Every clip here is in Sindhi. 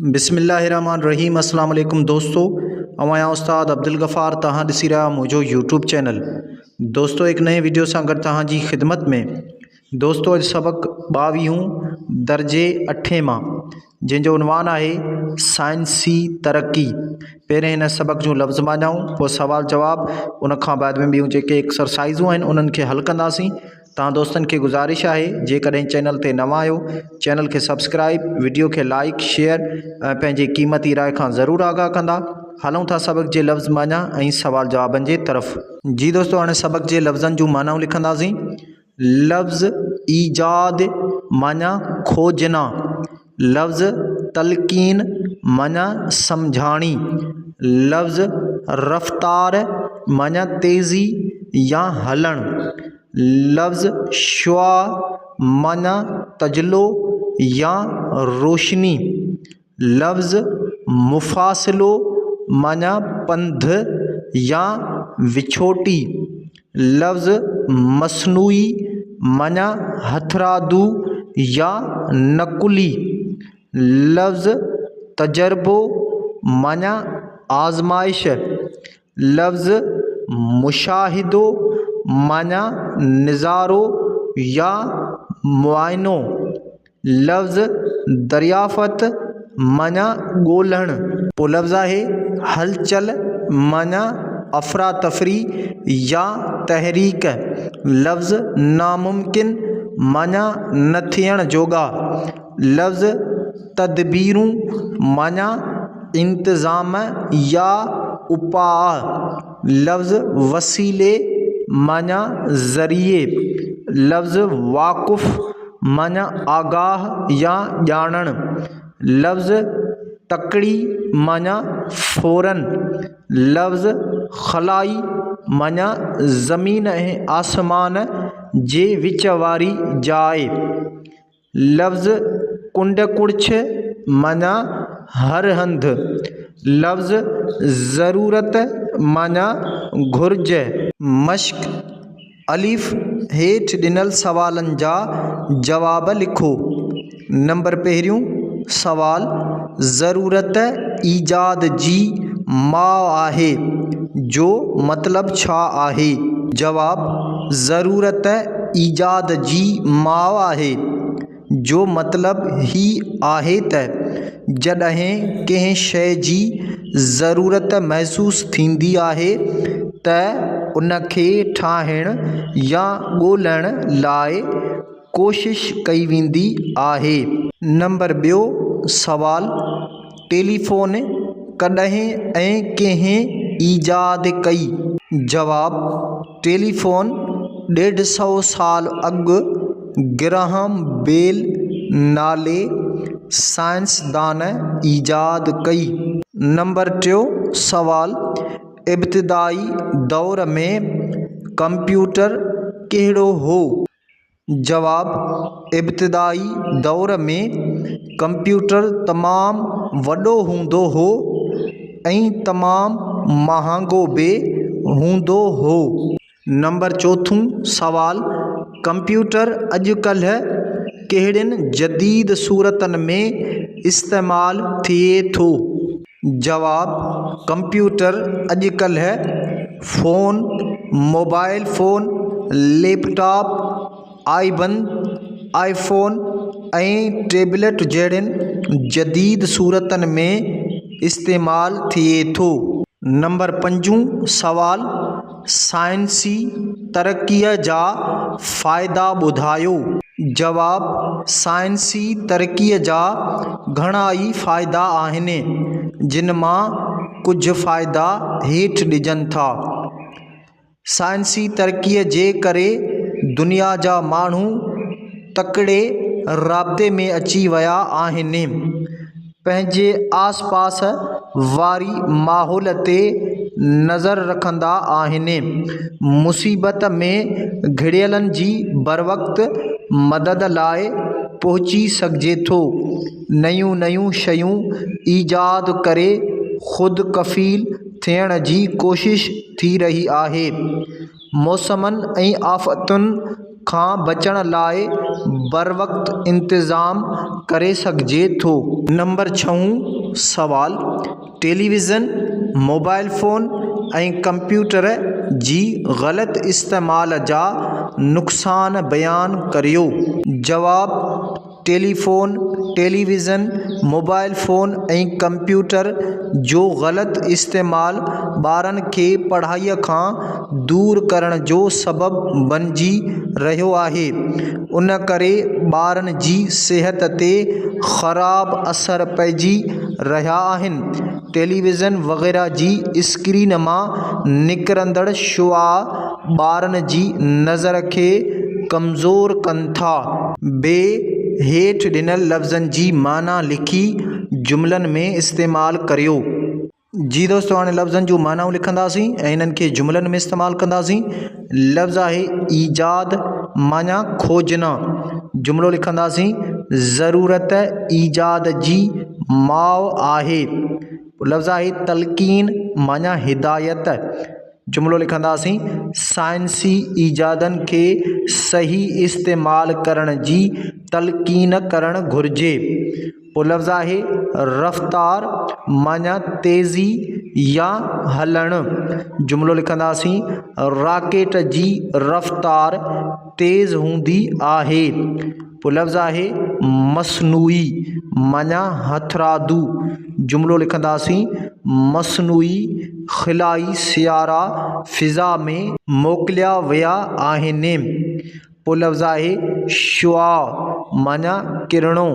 بسم الله الرحمن الرحيم اسلام عليڪم دوستو آئون آهيان استاد عبدالغفار توهان ڏسي رهيا منهنجو يوٽيوب چينل دوستو هڪ نئين ويڊيو سان گڏ توهان جي خدمت ۾ دوستو اڄ سبق ٻاويهون درجي اٺين مان جنهن جو عنوان آهي سائنسي ترقي پهرين هن سبق جون لفظ معنائون پوء سوال جواب ان کان بعد ۾ ٻيون جيڪي ايڪسرسائزون آهن انهن کي حل ڪنداسين توهان دوستن کي گذارش آهي جيڪڏهن چينل تي نوان آهيو چينل کي سبسڪرائب وڊيو کي لائڪ شيئر ۽ پنهنجي قيمتي راء کان ضرور آگاهه ڪندا هلون ٿا سبق جي لفظ معنيٰ ۽ سوال جوابن جي طرف. جي دوستو هاڻي سبق جي لفظن جون معنائون لکنداسين لفظ ايجاد معنيٰ کوجنا لفظ تلقين معنيٰ سمجهاڻي لفظ رفتار معنيٰ تيزي يا هلڻ لفظ شعاع معنيٰ تجلو يا روشني، لفظ مفاصلو معنيٰ پنڌ يا وڇوٽي، لفظ مصنوعي معنيٰ هٿرادو يا نقلي، لفظ تجربو معنيٰ آزمائش، لفظ مشاهدو معنيٰ نظارو يا معائنو، لفظ دريافت معنيٰ ڳولڻ. پوء لفظ آهي هلچل معنيٰ افراتفري يا تحريڪ، لفظ ناممڪن معنيٰ نه ٿيڻ جوڳا، لفظ تدبيرون معنيٰ انتظام يا اپاء، لفظ وسيلي معنيٰ ذريعي، لفظ واقف معنيٰ آگاهه يا ڄاڻڻ، لفظ تڪڙي معنيٰ فوراً، لفظ خلائي معنيٰ زمين ۽ آسمان جي وچ واري جاء. لفظ ڪنڊ ڪڙڇ معنيٰ هر هنڌ. لفظ ضرورت معنيٰ گهرج. مشق، الف، هيٺ ڏنل سوالن جا جواب لکو. نمبر پهريون سوال، ضرورت ايجاد جي ماء آهي جو مطلب ڇا آهي؟ جواب، ضرورت ايجاد جي ماء آهي جو مطلب هي آهي ته جڏهن ڪنهن شيء جي ضرورت محسوس ٿيندي آهي ته ان کي ٺاهڻ يا ڳولڻ لاء ڪوشش ڪئي ويندي آهي. نمبر ٻيو سوال، ٽيليفون ڪڏهن ۽ ڪنهن ايجاد ڪئي؟ جواب، ٽيليفون ڏيڍ سئو سال اڳ گراهم بيل نالي سائنسدان ايجاد ڪئي. نمبر ٽيون سوال، ابتدائي دور ۾ ڪمپيوٽر ڪهڙو هو؟ جواب، ابتدائي دور ۾ ڪمپيوٽر تمام وڏو هوندو هو ۽ تمام مهانگو به هوندو هو. نمبر چوٿون سوال، ڪمپيوٽر اڄڪلهه ڪهڙين جديد صورتن ۾ استعمال ٿئي ٿو؟ جواب، ڪمپيوٽر اڄڪلهه phone, mobile phone, laptop, آئي فون ۽ ٽيبليٽ جهڙين جديد صورتن ۾ استعمال ٿئي ٿو. نمبر پنجون سوال، سائنسي ترقيء جا فائدا ٻڌايو؟ جواب، سائنسي ترقيء جا گهڻا ئي فائدا آهن، جن مان ڪجهه فائدا هيٺ ڏجن ٿا. سائنسي ترقيء جي ڪري دنيا جا ماڻهو تڪڙي رابطي ۾ اچي ويا آهن. پنهنجي آس پاس واري ماحول تي نظر رکندا آهن. مصيبت ۾ گهڙيلن جي بروقت مدد لاء پهچي سگهجي ٿو. نيون نيون شيون ايجاد ڪري خود ڪفيل ٿيڻ جي ڪوشش ٿي رهي آهي. موسمن ۽ آفتن. کان بچڻ لاء بروقت انتظام ڪري سگهجي ٿو. نمبر ڇهون سوال، ٽيليويزن، موبائل فون ۽ ڪمپيوٽر جي غلط استعمال جا نقصان بيان ڪريو. جواب، telephone, television, mobile phone ۽ computer جو غلط استعمال ٻارن کي پڙهائيء کان دور ڪرڻ جو سبب بنجي رهيو آهي. ان ڪري ٻارن جي صحت تي خراب اثر پئجي رهيا آهن. ٽيليويزن وغيره جي اسڪرين مان نڪرندڙ شعاع ٻارن جي نظر کي ڪمزور ڪن ٿا. بي، هيٺ ڏنل لفظن جي معنيٰ لکي جملن ۾ استعمال ڪريو. جي دوستو هاڻي لفظن جون معنائون لکنداسين ۽ انهن کي جملن ۾ استعمال ڪنداسين. لفظ آهي ايجاد معنيٰ کوجنا. جملو لکنداسين ضرورت ايجاد جي ماء آهي. لفظ آهي تلقين معنيٰ هدايت. جملو لکنداسين سائنسي ايجادن کي صحيح استعمال ڪرڻ جي تلقين ڪرڻ گهرجي. پوء لفظ آهي رفتار معنيٰ تيزي يا هلڻ. جملو لکنداسين راڪيٽ جي رفتار تيز هوندي آهي. پوء لفظ آهي مصنوعي معنيٰ هٿرادو. جملو لکنداسين مصنوعي خلائي سيارا فضا ۾ موڪليا ويا آهن. پوء لفظ آهي شعاع معنيٰ ڪرڻو.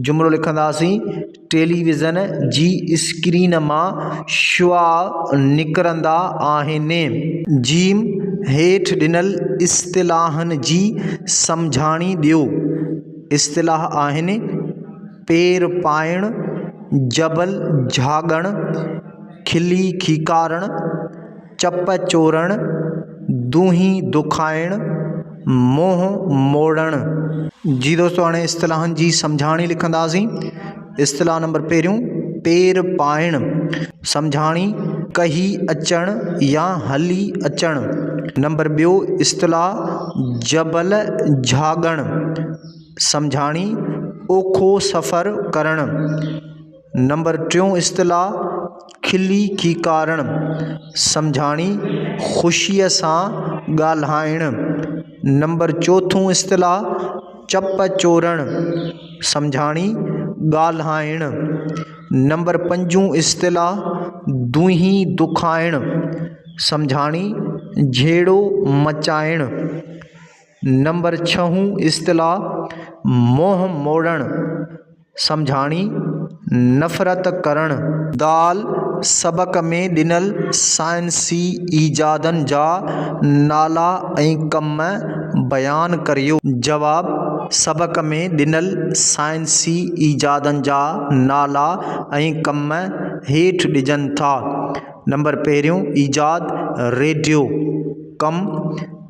جملو لکنداسين ٽيليويزن جي اسڪرين مان شعاع نڪرندا آهن. جيم، هيٺ ڏنل اصطلاحن جي سمجهاڻي ڏيو. اصطلاح آهن، پير پائڻ، جبل جهاڳڻ، کلي کيڪارڻ، چپ چورڻ، دونهين دکائڻ، منهن موڙڻ. جي دوستو هاڻي اصطلاحن جي سمجهاڻي لکنداسين. اصطلاح نمبر پهريون پير پائڻ، سمجهاڻي، ڪهي اچڻ يا هلي اچڻ. نمبر ٻيو اصطلاح جبل جهاڳڻ، سمجهاڻي، اوکو سفر ڪرڻ. نمبر ٽيون اصطلاح کلي کيڪارڻ، سمجهاڻي، خوشيء سان ڳالهائڻ. نمبر چوٿون اصطلاح چپ چورڻ، سمجهاڻي، ڳالهائڻ. نمبر پنجون اصطلاح دونهين دکائڻ، سمجهاڻي، جهيڙو مچائڻ. نمبر ڇهون اصطلاح منهن موڙڻ، سمجهاڻي، نفرت ڪرڻ. دال، سبق ۾ ڏنل سائنسي ايجادن جا نالا ۽ ڪم بيان ڪريو. جواب، سبق ۾ ڏنل سائنسي ايجادن جا نالا ۽ ڪم هيٺ ڏجن ٿا. نمبر پهريون ايجاد ريڊيو، ڪم،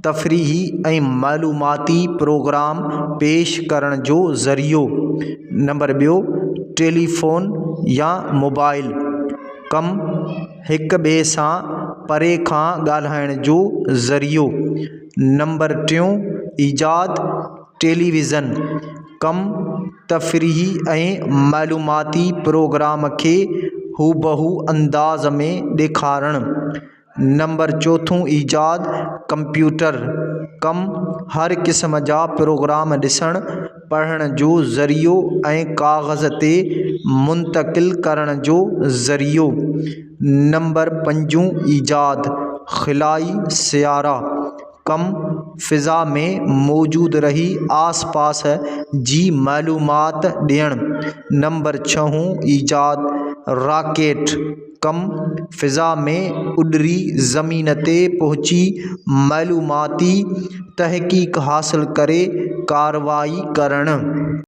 تفريحي ۽ معلوماتي پروگرام پيش ڪرڻ جو ذريعو. نمبر ٻيو ٽيليفون يا موبائل، ڪم، هڪ ٻئي سان پري کان ڳالهائڻ جو ذريعو. نمبر ٽيون ايجاد ٽيليويزن، ڪم، تفريحي ۽ معلوماتي پروگرام کي هوبهو انداز ۾ ڏيکارڻ. نمبر چوٿون ايجاد ڪمپيوٽر، ڪم، هر قسم جا پروگرام ڏسڻ، پڙهڻ جو ذريعو ۽ ڪاغذ تي منتقل ڪرڻ جو ذريعو. نمبر پنجون ايجاد خلائي سيارا، ڪم، فضا ۾ موجود رهي آس پاس جي معلومات ڏيڻ. نمبر ڇهون ايجاد راڪيٽ، ڪم، فضا ۾ اڏري زمين تي پهچي معلوماتي تحقيق حاصل ڪري ڪارروائي ڪرڻ.